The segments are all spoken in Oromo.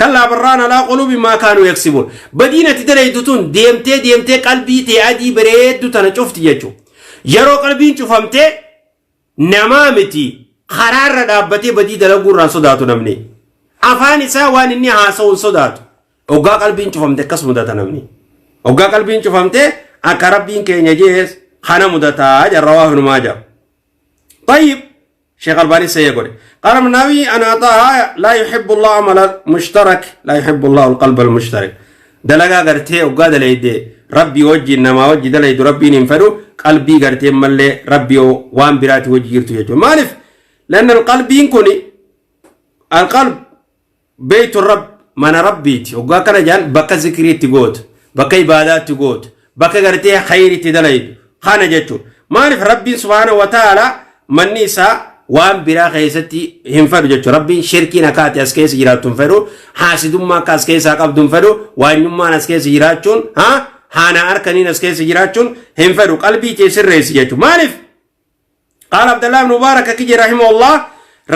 Kallaa bal raana alaa quluubihim maa kaanuu yaksibuun. Badiin ati dalaydu tun deemtee deemtee qalbii tee adii bareeddu tana cufti jechuudha. Yeroo qalbiin cufamtee namaa miti karaarra dhaabbatee badii dalaguu irraan sodaatu namni. Afaan isaa waan inni haasa'u hin sodaatu. Oggaa qalbiin cufamte akkas mudata namni. Oggaa qalbiin cufamte akka rabbiin keenya jees kana mudataa jarra waa hinumaa jira. طيب شيخ الباني سيقول قال النبي أن أعطاها لا يحب الله عمل مشترك لا يحب الله القلب المشترك دلقا قرتي وقاد ليدي ربي وجي إنما وجي دليد ربي ننفدو قلبي قرتي ملي ربي وان براتي وجي جرتو يجو مالف لأن القلب ينكوني القلب بيت الرب mana rabbiiti hoggaa kana jaan bakka zikriitti gootu bakka ibaadaatti gootu bakka gartee khayriitti dalaydu kana jechuudha maaliif rabbiin subhaanahu wa ta'ala manni isaa waan biraa keessatti hin fedhu jechuudha rabbiin shirkiin akka ati as keessa jiraattu hin fedhu haasidummaa akka as keessaa qabdu hin fedhu waanyummaan as keessa jiraachuun ha haana harkaniin as keessa jiraachuun hin fedhu qalbii kee sirreessi jechuudha maaliif قال عبد الله بن مبارك كجي رحمه الله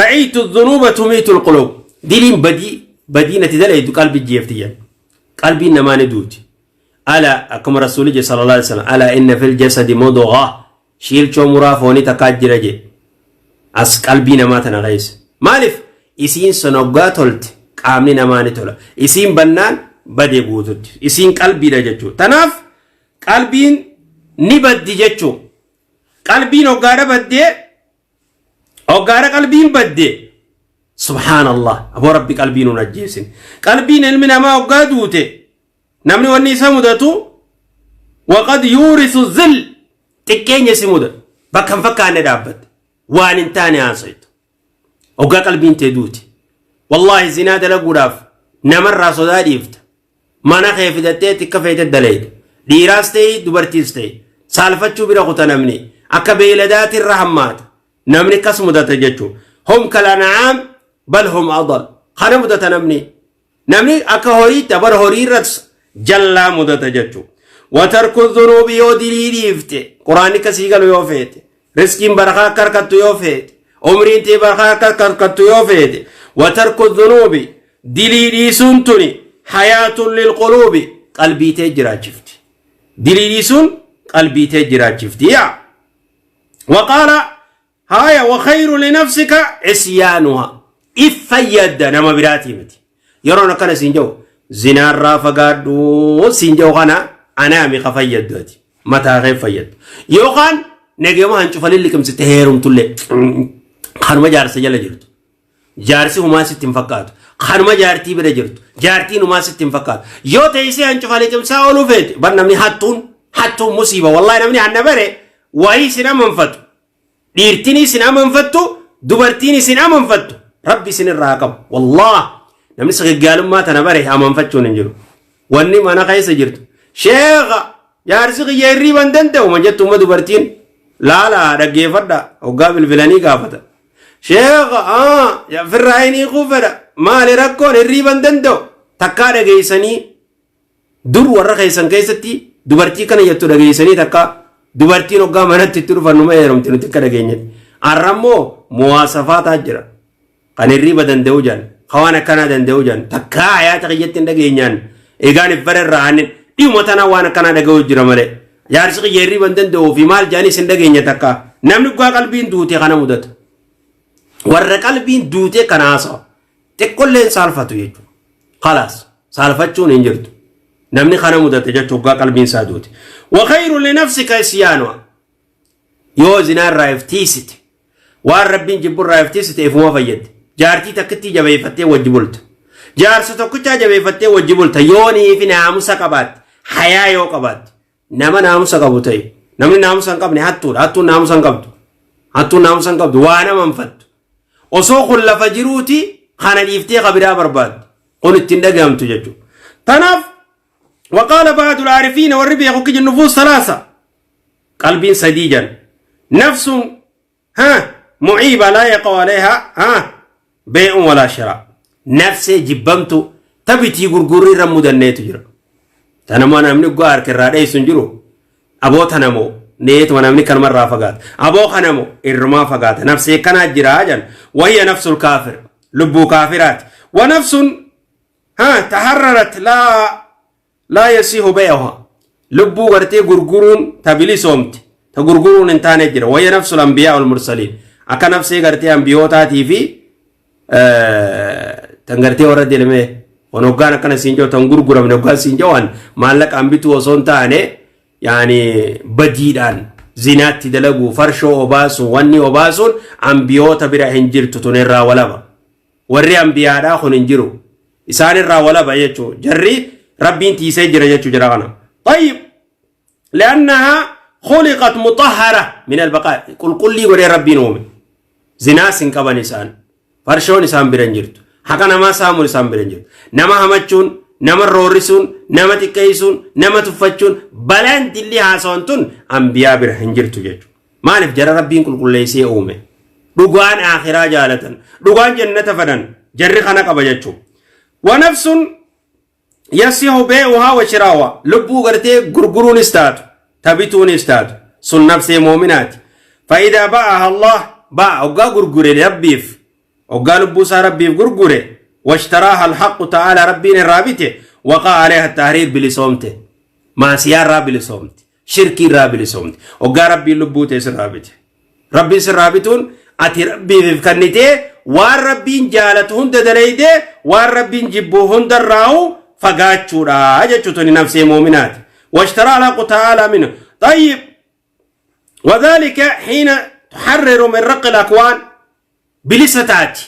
رأيت الذنوب تميت القلوب دلين بدي بدينة دليد قلبي جيفتيا قلبي نما ندوت ألا أكم رسول الله صلى الله عليه وسلم ألا إن في الجسد مضغة شيل شو فوني تكاجر جي أس قلبي نما تنغيس مالف إسين سنوغا تولت قامني نما نتولا إسين بنان بدي بوتت إسين قلبي رجتشو تناف قلبين نبدي جتشو qalbiin hoggaadha baddee hoggaadha qalbiin baddee subhaanallah aboo rabbi qalbii nun ajjeesin qalbiin ilmi namaa hoggaa duute namni wanni isa mudatu waqad yuurisu zil xiqqeenya si muda bakka hin fakkaanne dhaabbatte waan hin taane haasaytu hoggaa qalbiin tee duute wallaahi zinaa dalaguudhaaf namarraa sodaa dhiifta Mana kee fidattee tikka feete dalayda. Dhiiraas ta'e dubartiis ta'e. Saalfachuu bira kuta namni. Akka beeyladaati irra hammaata. Namni akkas mudata jechuudha. Hum kalana'aam bal hum adal. Kana mudata namni. Namni akka horiitti abar horii irra jallaa mudata jechuudha. Watarku dhunuubi yoo dilii dhiifte quraanni akkasii galu yoo feete riskiin barakaa akka harkattu yoo feete umriin tee barakaa akka harkattu yoo feete watarku dhunuubi Dilii dhiisuun tuni hayaatun lilquluubi qalbii tee jiraachifti. Dilii dhiisuun qalbii tee jiraachifti. Yaa. Waqaala haaya wakhayru linafsika isyaanuha. If fayyadda nama biraatii miti. Yeroon akkana siin jedhu zinaarraa fagaadhu siin jedhu kana anaami ka fayyaddu ati. Mataa kee fayyaddu. Yookaan nageema hancufa liqimsite heerumtullee kanuma jaarsa jala jirtu. Jaarsi humaa sitti hin fakkaatu. Kanuma jaartii bira jirtu. Jaartiin humaa sitti hin fakkaatu. Yoo teessee hancufa liqimsaa ooluu feete bar namni hattuun hattuun musiiba. Wallaahi namni hanna bare wayii isin amanfatu. Dhiirtiin isin amanfattu dubartiin isin amanfattu. Rabbi isin irraa haa qabu. Wallaah namni sagaggaalummaa tana bare amanfachuun hin jiru. Wanni mana keessa jirtu. Sheekha jaarsi kiyya hirriiba hin danda'u man jettu umma dubartiin laala dhaggeeffadha hoggaa bilbilanii gaafata. Sheekha firraa hin hiikuu fedha maali rakkoon hirriiba hin danda'u takkaa dhageessanii dur warra keessan keessatti dubartii kana jettu dhageessanii takkaa dubartiin hoggaa manatti itti dhufan numa heerumti nuti akka dhageenyetti. Har'a immoo muwaasafaataa jira. Kan hirriiba danda'u jedhan kan waan akkanaa danda'u jedhan takkaa hayaata kiyyatti hin dhageenyaan egaan if bara irraa aannin dhiyuma tanaa waan akkanaa dhaga'u jira malee jaarsi kiyya hirriiba hin danda'u fi maal jedhanis hin dhageenya takkaa namni dhugaa qalbiin duute kana mudata warra qalbiin duute kana haasawa xiqqollee hin saalfatu jechuudha kalaas saalfachuun hin jirtu namni kana mudate jechuudha dhugaa qalbiin isaa duute wa khayru li nafsika isyaanua yoo zinaa irraa if tiisite Waan Rabbiin jibbu irraa if tiisite ifuma fayyadde. Jaartii takkittii jabeeffattee wajji bulta. Jaarsa tokkichaa jabeeffattee wajji bulta. Yoonii fi naamusa qabaatte. Hayaa yoo qabaatte. Nama naamusa qabu ta'e. Namni naamusa hin qabne hattuudha. Hattuun naamusa hin qabdu. Hattuun naamusa hin qabdu. Waa nama hin fattu. Osoo kun lafa jiruuti kana dhiiftee ka biraa barbaaddu. Kun ittiin dhagahamtu jechuudha. Tanaaf waqaala ba'dul aarifiina warri beeku kiji nufuus salaasa. Qalbiin sadii jan. Nafsun ha muciiba laa yaqa'u alayha ha bee'un walaa shiraa. Nafsee jibbamtu ta bitii gurgurri irra mudanneetu jira. Tanamoo namni dhugaa harka irraa dheessu hin jiru. Aboo tanamoo neetuma namni kanuma irraa fagaata. Aboo kanamoo irrumaa fagaata. Nafsee kanaa jira jan. Wayya nafsul kaafir. Lubbuu kaafiraati. Wa nafsun Ha taharrarat laa laa yasihu bay'uha. Lubbuu gartee gurguruun ta bilisoomte ta gurguruun hin taane jira. Wayya nafsul anbiyaa wal mursaliin. Akka nafsee gartee anbiyootaatii fi tan gartee warra deemee wan hoggaan akkana siin jiru tan gurguramne hoggaan siin jiru maallaqaan bituu osoo hin taane, yaani badiidhaan zinaatti dalaguu, farshoo obaasuun, wanni obaasuun ambiyoota bira hin jirtu. Tun irraa walaba. Warri ambiyaadhaa kun hin jiru, isaan irraa walaba jechuu. Jarri Rabbiin tiisee jira jechuu jira kana. طيب، لأنها خلقت مطهرة من البقاء. قل لي godhee Rabbiin uume. Zinaas hin qaban isaan, farshoon isaan bira hin jirtu, haqa namaa saamuun isaan bira hin jirtu, nama hamachuun, nama roorrisuun, nama xiqqeessuun, nama tuffachuun, balaan dilli haasawan tun ambiyaa bira hin jirtu jechuudha. Maaliif? Jara Rabbiin qulqulleessee uume, dhugaan akhiraa jaalatan, dhugaan jannata fedhan, jarri kana qaba jechuudha. ونفس يصح بيعها وشراؤها. Lubbuu gartee gurguruunis taatu, tabituunis taatu, sun nafsee moominaati. فإذا باعها الله باع hoggaa gurgure Rabbiif, hoggaa lubbuu isaa Rabbiif gurgure, واشتراها الحق تعالى Rabbiin irraa bite, وقع عليها التحرير. Bilisoomte, maasiyaa irraa bilisoomte, shirkii irraa bilisoomte. Hoggaa Rabbiin lubbuu ta'e sirraa bite, Rabbiin sirraa bituun ati Rabbiif kennitee waan Rabbiin jaalatu hunda dalaydee waan Rabbiin jibbu hundarraa'u fagaachuudha jechuutu ni nafsee moominaati. واشترى الحق تعالى منه. طيب، وذلك حين تحرر من رق الأكوان. Bilisa taati.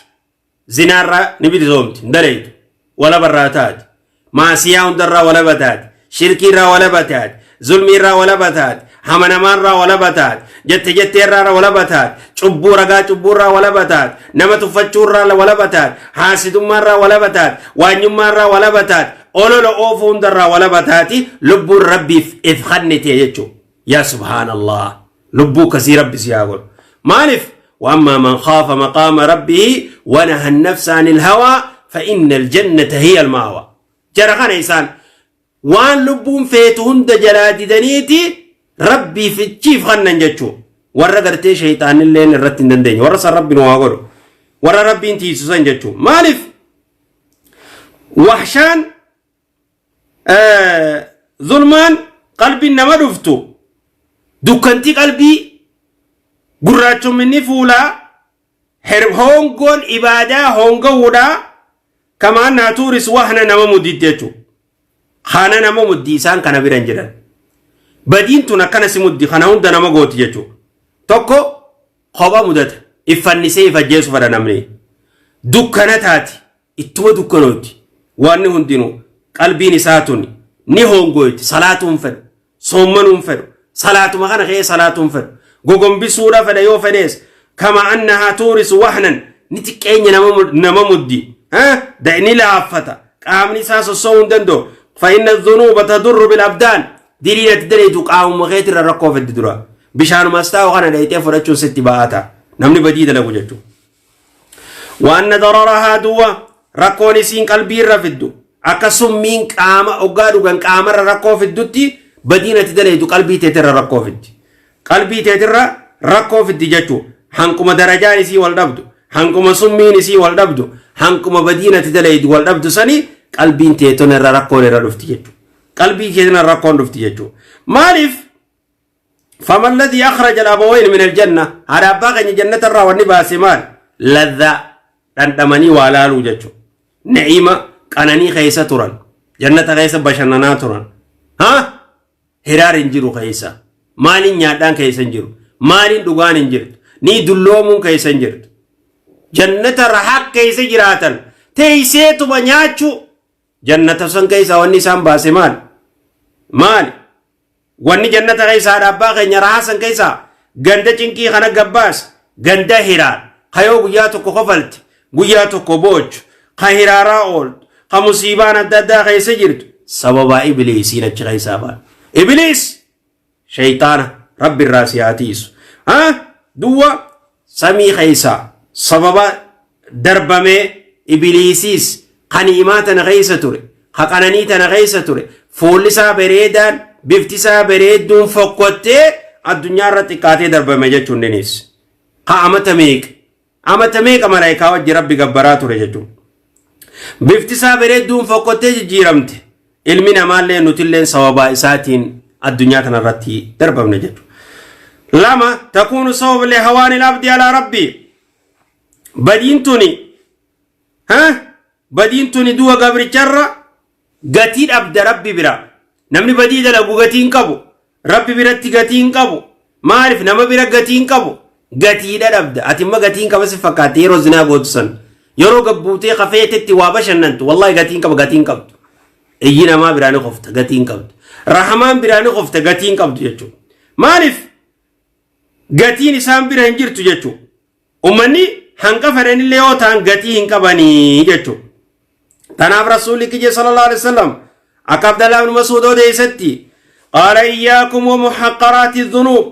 Zinaarraa ni bilisoomti, hin dalaytu, walaba taati. Maasiyaa hundarraa walaba taati, shirkiirraa walaba taati, zulmiirraa walaba taati, hamanamaarraa walaba taati, jette jetteerraa walaba taati, cubbuu ragaa cubbuurraa walaba taati, nama tuffachuurraa walaba taati, haasidummaarraa walaba taati, waanyummaarraa walaba taati, olola oofuu hundarraa walaba taati. Lubbuun Rabbiif if kennite jechuudha. Yaa subhaanallah, lubbuu kasii Rabbi si haa godhu. Maaliif? وأما من خاف مقام ربه ونهى النفس عن الهوى فإن الجنة هي المأوى. Jara kana isaan waan lubbuun feetu hunda jalaa didaniiti Rabbii fichiif kannan jechuu. Warra gartee shayxaanilleen irratti hin dandeenye, warra san Rabbiin waa godhu, warra Rabbiin tiisisan jechuu. Maaliif? Wahshaan zulmaan qalbiin nama dhuftu, dukkantii qalbii, gurraachumminni fuulaa, hongoon ibaadaa hongawuudhaa, كما أنها تورث وهنا nama muddiitti jechuudha. Kana nama muddii isaan kana bira hin jiran. Badiin tun akkana si muddi, kana hunda nama gooti jechuudha. Tokko kopha mudata, iffannisee ifajjeesu fedha namni. Dukkana taati, ittuma dukkanooti. Wanni hundinuu qalbiin isaa tun ni hongoyti. Salaatuun fedhu, soommanuun fedhu, salaatuma kana ka'ee salaatuun fedhu, gogombisuudha fedha yoo fedhees. كما أنها تورث وهنا ni xiqqeenya nama muddi, ni laaffata, qaamni isaa sossoo'uu hin danda'u. فإن الذنوب تضر بالأبدان. Diliin ati daleetu qaamuma keetirra rakkoo feddi. Dura bishaanumas taa'u kana dheeyxee fudhachuun sitti ba'ata, namni badii dalagu jechuudha. وأن ضررها duwwa rakkoon isiin qalbii irra fiddu, akka summiin qaama oggaa dhugan qaamarra rakkoo fiddutti, badiin ati daleetu qalbii teetirra rakkoo fiddi. Qalbii teetirra rakkoo fiddi jechuudha. Hanquma darajaan isii wal dhabdu, hanquma summiin isii wal dhabdu, hanquma badiin ati daleetu wal dhabdu sani qalbiin teeton irra rakkoon irra dhufti jechuudha. Qalbii keetin irra rakkoon dhufti jechuudha. Maaliif? فما الذي أخرج الأبوين من الجنة؟ Haadha abbaa keenya jannata irraa wanni baase maal? Ladhaa dhandhamanii waa laaluu jechuudha. Ni'ima qananii keessa turan. Jannata keessa bashannanaa turan. Ha? Hiraar hin jiru keessa. Maaliin nyaadhaan keessa hin jiru. Maaliin dhugaan hin jirtu. Ni dulloomuun keessa hin jirtu. Jannata rahaa keessa jiraatan. Teesseetuma nyaachuu. Jannata san keessaa wanni isaan baase maal? Maali? Wanni jannata keessaa haadha abbaa keenya rahaa san keessaa ganda cinqii kana gabbaas, ganda hiraar kayoo guyyaa tokko kofalti, guyyaa tokko boochu, ka hiraaraa ooltu, ka musiibaan adda addaa keessa jirtu, sababaa Ibliisiin achi keessaa ba'a. Ibliis shayxaana Rabbi irraa si haa tiisu. Ha? Duwwa samii keessaa sababa darbamee Ibliisiis kan himaa tana keessa ture, ka qananii tana keessa ture, fuulli isaa bareedaan, bifti isaa bareedduun fokkottee addunyaa irra xiqqaatee darbame jechuun dinis. Ka amata meeqa? Amata meeqa malaayikaa wajji Rabbi gabbaraa ture jechuudha. Bifti isaa bareedduun fokkottee jijjiiramte. Ilmi namaallee nutilleen sababaa isaatiin addunyaa tanarratti darbamne jechuudha. Lama takuunu sababa lihawaanil abdi alaa rabbii. Badiin tuni ha badiin tuni du'a gabricharra gatii dhabda rabbi bira. Namni badii dalagu gatii hin qabu. Rabbi biratti gatii hin qabu. Maaliif nama bira gatii hin qabu? Gatiidha dhabda. Ati immoo gatii hin qaba si fakkaate yeroo zinaa gootu san. Yeroo gabbuutee kafeetetti waa bashannantu wallahi gatii hin qaba gatii hin qabdu. Iyyi namaa biraa ni kofta gatii hin qabdu. Rahamaan biraa ni kofta gatii hin qabdu jechuudha. Maaliif gatiin isaan bira hin jirtu jechuudha. Ummanni hanqa fedhanillee yoo ta'an gatii hin qabanii jechuudha. Tanaaf Rasuulli kiyya sallallahu alaihi wasallam akka Abdallah ibn Mas'ud odeessetti qaala iyyaakum wa muhaqqaraati dhunuub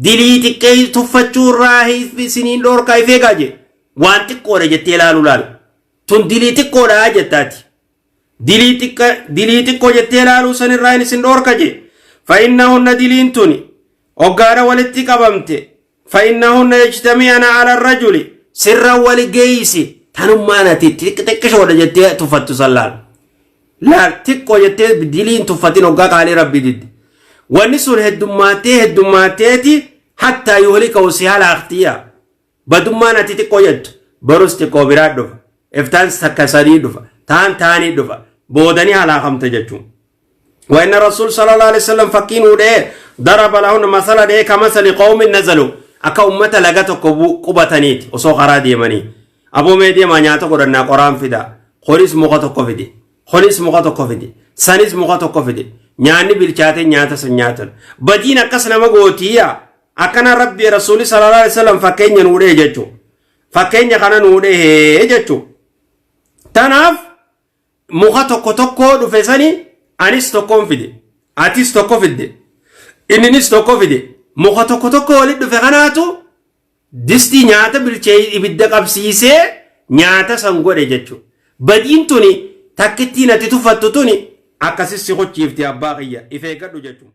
dilii xiqqee tuffachuu irraa isiniin dhoorkaa if eegaa jedhe waan xiqqoodha jettee ilaaluu laala. Tun dilii xiqqoodha jettaati. Dilii xiqqa dilii xiqqoo jettee ilaaluu san irraa hin isin dhoorka jee. Fa'innahunna diliin tuni hoggaadha walitti qabamte fa'innahunna yajtami'ana ala rajuli sirra wali geeysi tanummaan ati xiqqishoodha jettee tuffattu san laal. Laal xiqqoo jettee diliin tuffatin hoggaa qaalii rabbii didde. Wanni sun heddummaattee heddummaatteeti hattaa yuhlikahu si halaaktiya. Badummaan ati xiqqoo jettu borus xiqqoo biraa dhufa. Iftaan takka sadii dhufa. Taan taanii dhufa. Boodanii halaakamta jechuun. وإن الرسول صلى الله عليه وسلم فكين ودee ضرب لهن مثلا dhee كمثل قوم نزلوا akka ummata laga tokko qubataniiti osoo karaa deemanii aboo mee deemaa nyaata godhannaa qoraan fida kunis muka tokko fide kunis muka tokko fide sanis muka tokko fide nyaanni bilchaatee nyaata san nyaatan badiin akkas nama gootiya Akkana Rabbi Rasuuli sallallahu alaihi wasallam fakkeenya nuu dhee jechuudha. Fakkeenya kana nuu dhee jechuudha. Tanaaf muka tokko tokkoo dhufe sani anis tokkoon fide. Atis tokko fidde. Inninis tokko fide. Muka tokko tokko walitti dhufe kanaatu distii nyaata bilchee ibidda qabsiisee nyaata san godhe jechuudha. Badiin tuni takkittiin ati tuffattu tuni akkasis si kuchiifti abbaa kiyya if eeggadhu jechuudha.